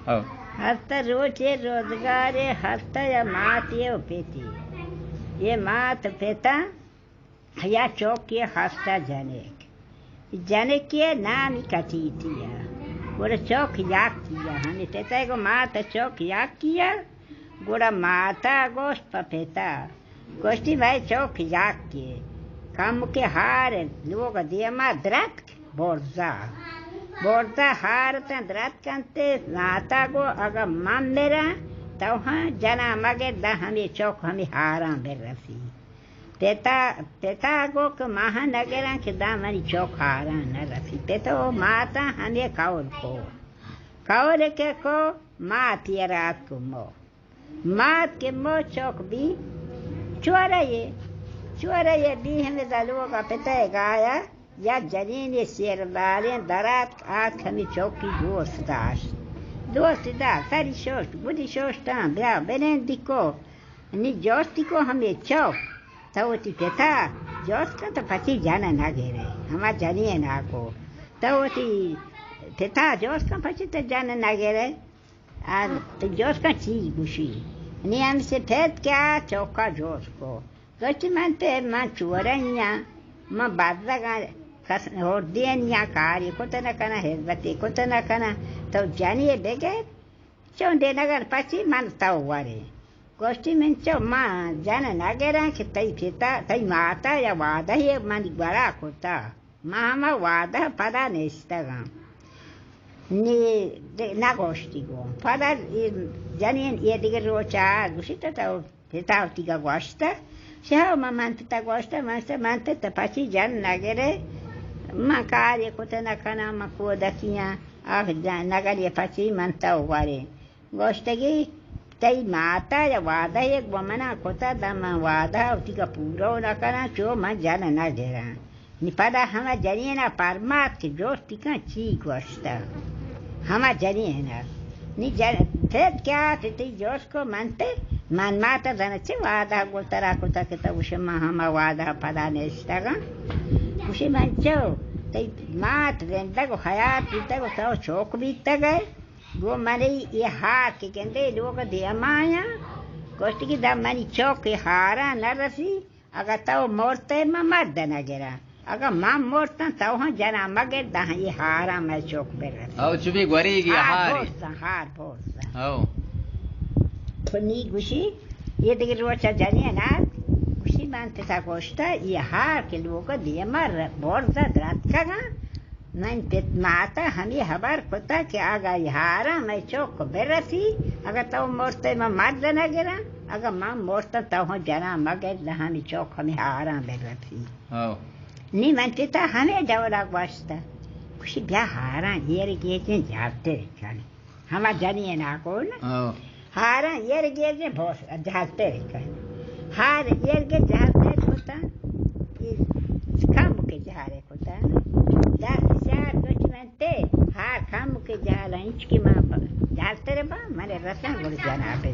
ہو۔ ہستہ روچے روزگارے، ہستہ یا ماتے و پتے۔ یہ مات پتا یا چوکی ہستہ جنک۔ جنکے نامی کٹیتی ء۔ گڑا چوک یاکی ء۔ ہمے پتا گو مات چوک یاکی ء۔ گڑا ماتا گوشت پہ پتا۔ گوشتی، بھائی چوک یاکے، کمکے ہار لوگ دیما درتک، برزا۔ برزا ہار تاں درتک انت، ماتا گو، اگاں من مراں، تو ہاں جنا مگر، داں ہمے چوک ہمے ہاراں برسی۔ پتا، پتا گو کہ ما ہاں نگراں کہ داں منی چوک ہاراں نہ رسی۔ پتا و ماتا ہمے قول کو۔ قول کہ کو، ماتی رات کو مو۔ مات کہ مو چوک بی، چورہ یے، چورہ یے بی ہمے دلوگا پتہ گایا، یا جنینے سیر بالیں درات آت ہمے چوکی دوست داشت۔ دوست داشت، سری شوشت، گدی شوشتاں، بیا بنین دیکو، نی جوستی کو ہمے چوک، تو وتی پتا جوست کن تو پچی جن نہ گرے، ہما جنین آ کو، تو وتی پتا جوست کن پچی تو جن نہ گرے۔ آ، تو جوز کن چی گوشی؟ نی ہم سپید کیا چوکا جوز کو۔ گوشتی من پہ من چورنیا، من بزگا کس ہردینیا کاری کت نہ کنا، حزبتی کت نہ کنا۔ تو جنی بگے، چون دے نگر پچی من تو ورے۔ گوشتی من چو من جن نگران کہ تئی پتا، تئی ماتا یا وعدہ یہ من گڑا کتا۔ ما ہما وعدہ پدا نیستگاں۔ نی نہ گوشتی گوں۔ پدا اے جنین اے دگہ روچا گوشی تو تو پتا وتیگا گوشتہ۔ شہ من من پتا گوشتہ، من پتا، من پتا پچی جن نگرے۔ من کاری کت نہ کناں، من کودکیاں۔ آہ جن نگرے پچی من تو ورے۔ گوشتگی، تئی ماتا یا وعدہ یک گوں منا کتا، داں من وعدہ وتیگا پورو نہ کناں، چو من جن نہ گراں۔ نی پدا ہما جنینا پرمات کہ جوستی کن چی گوشتا۔ ہما جنینا۔ نی جن، پت کیا تئی جوس کو من تے، من ماتا زن چہ وعدہ گوں ترا کتا کہ تو گوشے من ہما وعدہ پدا نیستگاں۔ گوشی من چو، تئی مات زندگ و حیات بیتگ و تو چوک بیتگ ئے۔ گوں منی اے ہار کہ گندے لوگ دیما آیاں، گوشت کہ داں منی چوک اے ہاراں نہ رسی، اگاں تو مرتے من مرد نہ گراں، اگاں من مرتاں تو ہم جنا مگر، داں اے ہاراں مئے چوک برسی۔ او چو بی گوریگی ہار ہارے۔ بورساں، ہار بورساں۔ او۔ تو نی گوشی، اے دگہ روچا جنین آت، گوشی من پتا گوشتا، اے ہار کہ لوگ دیما ر-، برزا دراتکگاں، من پت ماتا ہمے ہبر کتا کہ اگاں اے ہاراں مئے چوک برسی، اگاں تو مرتے من مرد نہ گراں، اگاں من مرتاں تو ہم جنا مگر، نہ ہمے چوک ہمے ہاراں برسی۔ ہو۔ نی من پتا ہمے ڈولا گوشتا۔ گوشی بیا ہاراں ایر گیجیں جارتے کن۔ ہما جنین آ کو نا۔ ہو۔ ہاراں ایر گیجیں بوس جہاز پر کن۔ ہار ایر گیج جہاز پر کتا۔ اے کم کے جہارے کتا۔ دست چار گوش من تے ہار کم کے جہال انچ کے ما جہال تر با من رسن گڑ جناب۔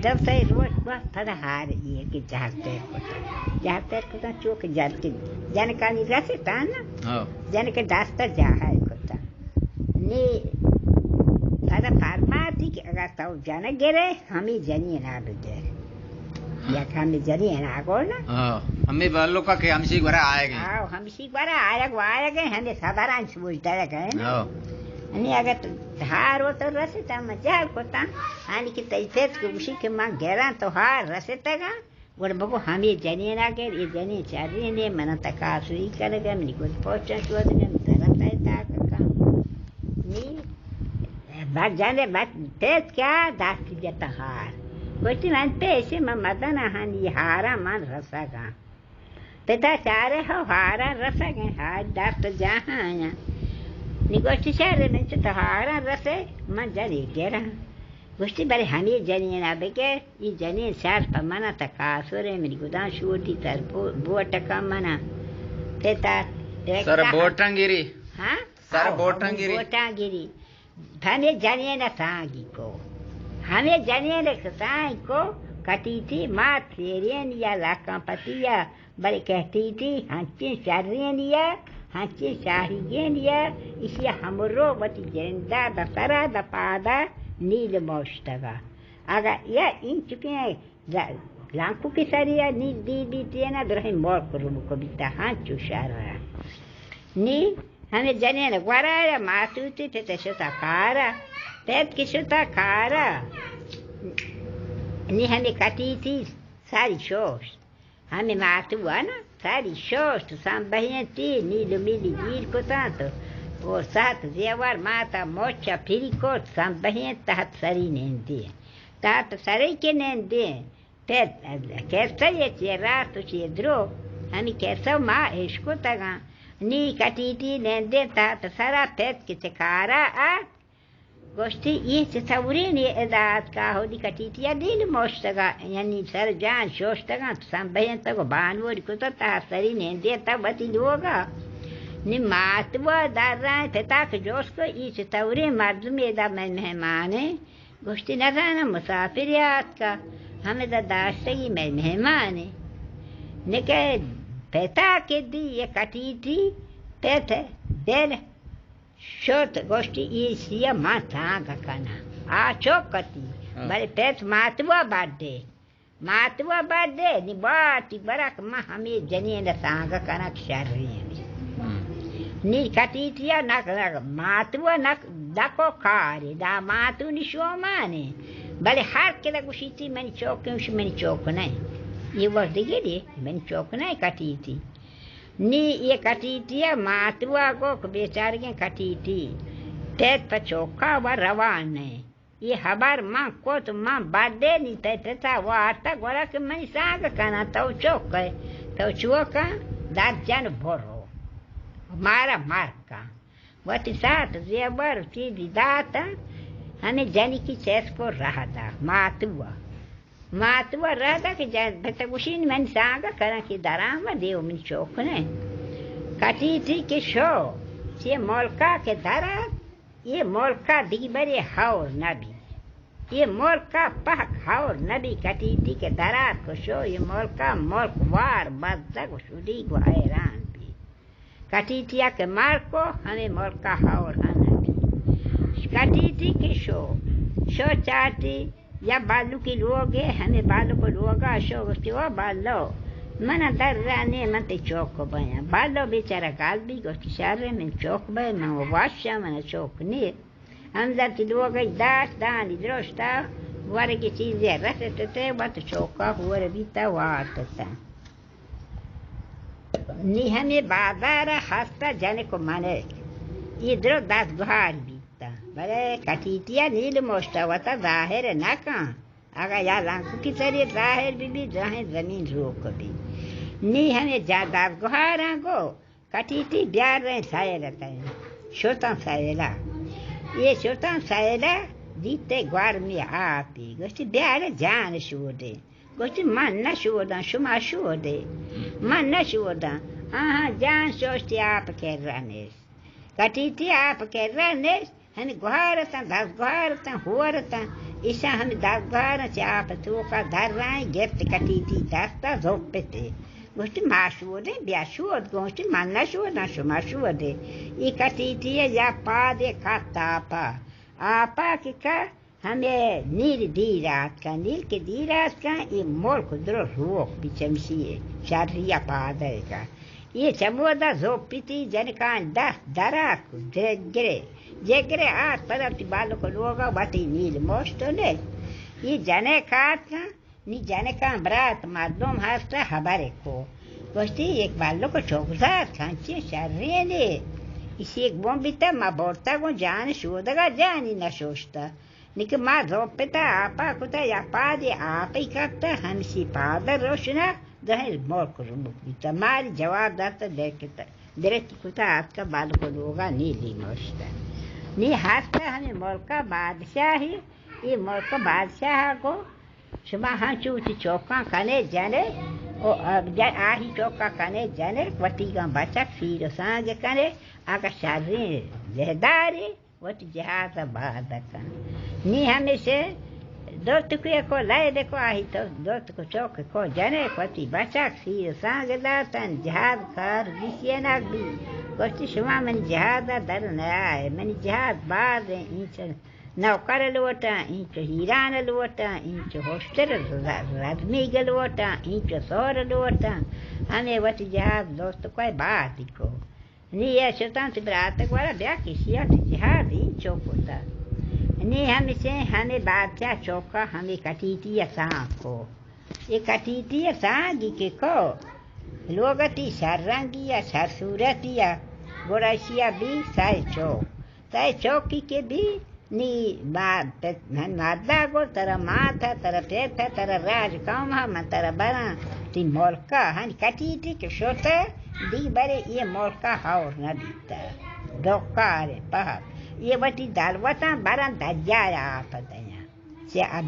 دو سے روز با پدا ہار ایر گیج جہاز پر کتا۔ جہاز پر کتا چوک جہاز کے جنکانی رستا نا۔ ہو۔ جنک دست جہاز کتا۔ نی پدا فرماتی کہ اگاں تو جن گرے، ہمے جنین ء بگر۔ یک ہمے جنین ء گون۔ ہاں، ہمے بلوکا کہ ہمشی گورا آیگ ایں۔ آو، ہمشی گورا آیگ و آیگ ایں، ہمے خبراں سوچ دارگ ایں۔ ہاں۔ نی اگاں تو دھار و تو رستا، من جہل کتاں، آنی کہ تئی پت کہ گوشی کہ من گراں تو ہار رستگاں، گڑا بگو ہمے جنین ء گر، اے جنین چرین اے، من ء تکاسری کنگ ء، منی گد پوچاں شودگ ء، من در ء تہ ء تاک کن۔ نی بس جن ء بس پت کیا دستی جت ہار۔ گوشتی من پیش من مزن آں، نی ہاراں من رسگ آں۔ پتا چارے ہو ہاراں رسگ ء، ہار دست جاہاں آیاں۔ نی گوشتی شر من چہ تو ہاراں رسے، من جنی گراں۔ گوشتی بلے ہمے جنین ء بگر۔ اے جنین سر پہ من ء تکاسر ء، منی گداں شودی سر بو-، بوٹکاں من ء پت ء سر بوٹاں گری۔ ہاں؟ سر آؤ، بوٹاں ہمے گری۔ بوٹاں گری۔ ہمے جنین ء سانگی کو۔ ہمے جنین ء سانگ کو، کٹیتی مات سیرین یا لکاں پتی یا بلے کہتیتی ہنچیں شرینی ء، ہنچیں شاہیگینی ء، ایشی ء ہمرو وتی جند ء داں سر ء داں پاد ء نیل موشتگا۔ اگا یا اینچکیں ز-، لانکوکی سریا نیل دی بیتی نا، درہیں ملک رمکو بیتا، ہنچو شر۔ نی ہمے جنین گورا یا ماتوتی پت شتا کارا، پت کہ شتا کارا، نی ہمے کٹیتی ساری شوشت۔ ہمے ماتوا نا ساری شوشت، سمبہینتی، نیل و میلی گیر کتاں تو، او سات زیور ماتا مچا پری کت، سمبہینت تحت سری نندی۔ تحت سری کہ نندی، پت کسہ یہ چیئے راست و چیئے درو، ہمے کسہ ما اشکتگاں۔ نی کٹیتی نندی تحت سرا، پت کہ چہ کارا آت، گوشتی، اے چہ تورین اے ادا آتکا؟ ہودی کٹیتیا نیل موشتگا، یعنی سر جان شوشتگاں، سمبہینتگ و بانوری کتو تحت سری نندینتگ وتی لوگا۔ نی ماتوا درائیں پتا کہ جوست کو، اے چہ تورین مردمے ادا مئے مہمانے؟ گوشتی، نزانم، مسافرے آتکا، ہمدا داشتگی مئے مہمانے۔ نکہ پتا کہ دی یہ کٹیتی، پت بل شت، گوشتی، ایشی ء من سانگ کناں۔ آ چک اتی، ہاں۔ بلے پت ماتوا بڈے۔ ماتوا بڈے، نی باتی برک من ہمے جنین ء سانگ کناں کہ شریں۔ ہم۔ نی کٹیتیا نہ، نہ، ماتوا نہ، دکو کاری، دا ماتو نی شومانی۔ بلے ہر کدا گوشیتی، منی چوک، گوشی، منی چوک نہ۔ یہ وقت دیگه دی، منی چوک نہ کٹیتی۔ نی یہ کٹیتی ء ماتوا گو کہ بیچارگیں کٹیتی، پت پہ چوکا و روان نہ۔ یہ ہبر من کت، من بڈے نی تئی پتا وارتا گورا کہ منی سانگ کناں، تو چوک ئے، تو چوکاں در جن برو، مارا مر کن۔ وتی ساعت زیبر چیزی داتاں، ہمیں جنکی چیز کو رہ دا ماتوا۔ ماتوا رہدا کہ جن پت گوشین من سانگا کناں کہ درآمد و من چوک نہ۔ کٹیتی کہ شو، چہ ملکا کہ درات، یہ ملکا دیگی برے ہور نبی۔ یہ ملکا پہک ہور نبی۔ کٹیتی کہ درات کو شو، یہ ملکا ملک وار بزگ و شدیگ و حیران بی۔ کٹیتیا کہ مار کو، ہمے ملکا ہور ہم نبی۔ کٹیتی کہ شو، شو چاٹی یا بالوکی لوگے، ہمے بالوکو لوگا شو، گوشتی، او بالو، من در رہنے، من تی چوک بیاں۔ بالو بیچارہ گل بی، گوشتی، شر، من چوک بے، من وشا، من چوک نی۔ ہمدا تی لوگی داشت، دانی درشتا، ورگی چیزے رستے، وت چوکا ہور بیتا، وارتتا۔ نی ہمے بازار ء ہست ء جنک و منک، اے درو دزگوہار بیت۔ بلے کٹیتی ء نیل موشت ء وت ء ظاہر نہ کن۔ اگاں یا لنککی سری ظاہر بہ بیت، دراہیں زمین روک بیت۔ نی ہمے جا دزگوہاراں گو کٹیتی بیار رہیں سیل ء تئیں۔ شتاں سیل ء۔ اے شتاں سیل ء، دیتے گورمی آپی۔ گوشتی، بیار جان شودے۔ گوشتی، من نہ شوداں، شما شودے۔ من نہ شوداں۔ آہاں جان شوشتی آپ کرا نیست۔ کٹیتی آپ کرا نیست۔ ہمے گوہار اتاں، دزگوہار اتاں، ہور اتاں۔ ایشاں ہمے دزگوہاراں چہ آپ توکا درائیں، گپت کٹیتی دستا زپتے۔ گوشتی، ما شودیں، بیا شود۔ گوشتی، من نہ شوداں، شما شودے۔ ای کٹیتی یا پادے کپت آپا۔ آپا کہ کپت، ہمے نیل دیر آتکاں، نیل کہ دیر آتکاں، اے ملک درو روک بی چمشی شری ء پادئیگا۔ اے چمودا زوپیتی جنکان دست درات کو جگرے، جگرے آت پدا تی بالک لوگا وتی نیل موشتو نے۔ اے جنک آتکاں، نی جنکان برات مردم ہست ہبرے کو۔ گوشتی، یک بالک چوک زات، ہنچی شرینے۔ ایشی یک بمب بیتا، ما برتا گوں جان شودگا، جانی نشوشتا۔ نی کہ ما زوپتا، آپا کتا، یا پادے آپی کپتا، ہمشی پاد روشنا، دہیں ملک رمک بیتا۔ ماری جواب داتا، درکتا، درکی کتا، آتکا بالک لوگا نیلی موشتا۔ نی ہستا ہمیں ملکا بادشاہی، اے ملک بادشاہ کو، شما ہنچو وتی چوکاں کنے جنے، او آہی چوکا کنے جنے، وتیگاں بچک سیر و سانگ کنے، اگا شریں زہداری، وتی جہاز ء باد کن۔ نی ہمیشہ دوست کو یکو لئے دکو آہی تو دوست کو چوک کو جنے، وتی بچک سیر سانگ داتن، جہاز کار گیشینگ بی۔ گوشتی، شما من جہاز ء در نیائے، من جہاز باز انچن نوکر لوٹاں، اینچو ہیران لوٹاں، اینچو ہوشتر ر-، رزمیگ لوٹاں، اینچو سور لوٹاں۔ ہمے وتی جہاز دوست کوئے بازی کو۔ نی اے شتاں تی برات گورا بیا کشیا تی جہاز اینچو کتا۔ نی ہمشیں ہمے بادشاہ چوکا ہمے کٹیٹی سان کو۔ اے کٹیٹی سانگی کہ کو، لوگتی شر رنگی یا شر صورتی یا گڑا اشیا بی سائے چوک۔ تئی چوکی کہ بی نی با-، پت-، من مادا گو ترا ماتا، ترا پیتا، ترا راج قوما، من ترا براں تی ملکا۔ ہن کٹیٹی کہ شوتا دی برے اے ملکا ہور نہ بیتا۔ ڈوکارے پہت۔ اے وتی دلوتاں براں دریا آپ دیاں۔ چہ اب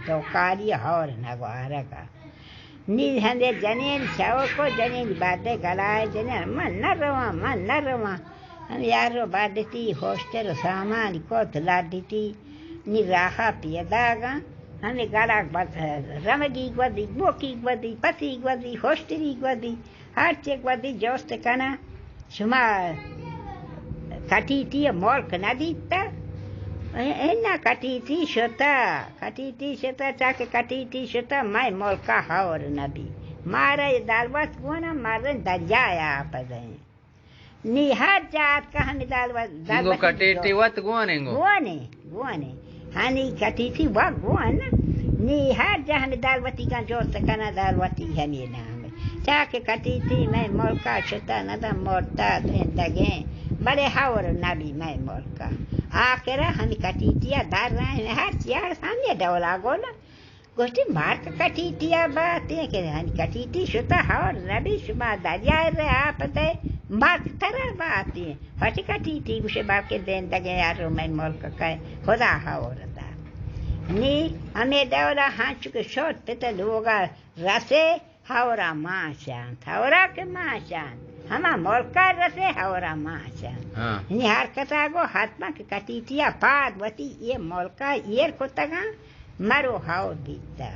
ڈوکاری ہور نہ گوارگا۔ نی ہندے جنین چوکو جنین بادے گلائے جنین، من نہ رواں، من نہ رواں۔ ہم یارو بادتی ہوشتر سامان کوت لادتی۔ نی راہا پیداگاں۔ ہمے گلاگ بد-، رمگی گودی، بوکی گودی، پسی گودی، ہوشتری گودی۔ ہرچے گودی جوست کناں، شما کٹیٹی ملک نہ دیتا؟ اے-، انا کٹیٹی شتا، کٹیٹی شتا، چا کہ کٹیٹی شتا، مئے ملکا ہور نہ بی۔ مارا اے دلوت گونا، مارا دریا آپ دیں۔ نی ہر جات کا ہمیں دلوت، اینگو دلوت کٹیٹی وت گون اینگو۔ گونے، گونے۔ ہنی کٹیٹی و گون۔ نی ہر جا ہمیں دلوتی کن جوست کنا دلوتی ہمیں نام۔ چا کہ کٹیٹی مئے ملکا شتا ندا مرتا زندگیں۔ بلے ہور نبی مئے ملکا۔ آخرا ہمیں کٹیٹیا در رہے ہر چیز ہمیں ڈولا گونا۔ گوشتی، مرک کٹیٹی ء باتیں کہ ہن کٹیٹی شتا ہور نبی، شما دریا ء آپ دے، مرک ترا باتیں۔ پچ کٹیٹی گوشے، بلکہ زندگیں یار رو مئے ملک کئے، خدا ہور دا۔ نی ہمیں ڈولا ہنچو کہ شد پت لوگا رسے، ہورا ماشانت، ہورا کہ ماشانت، ہما ملکا رسے، ہورا ماشانت۔ ہاں۔ نی ہر کسا گو حتما کہ کٹیٹیا پاد وتی اے ملکا ایر کتگاں، مرو ہور بیتا۔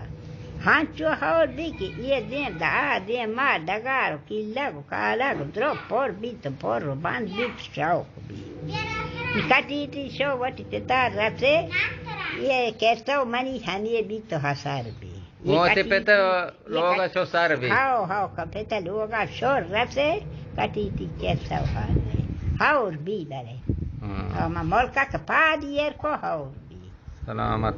ہنچو ہور بی کہ اے دیم دا، آ دیم ما، ڈگار و کیلگ و کالگ درو پر بیت، پر و بند بیت، شوق بی۔ کٹیٹی شو وتی پتا رسے، اے کسو منی ہمے بیت و حسر بی۔ اے وتی کٹیٹی، پتا اے لوگا کٹ-، شو سر بی۔ ہاو، ہاو، کا پتا لوگا شو رسے، کٹیٹی کسو ہر بی۔ ہور بی بلے۔ ہاں۔ ہاو، ما ملکا کہ پاد ایر کو ہور بی۔ سلامت۔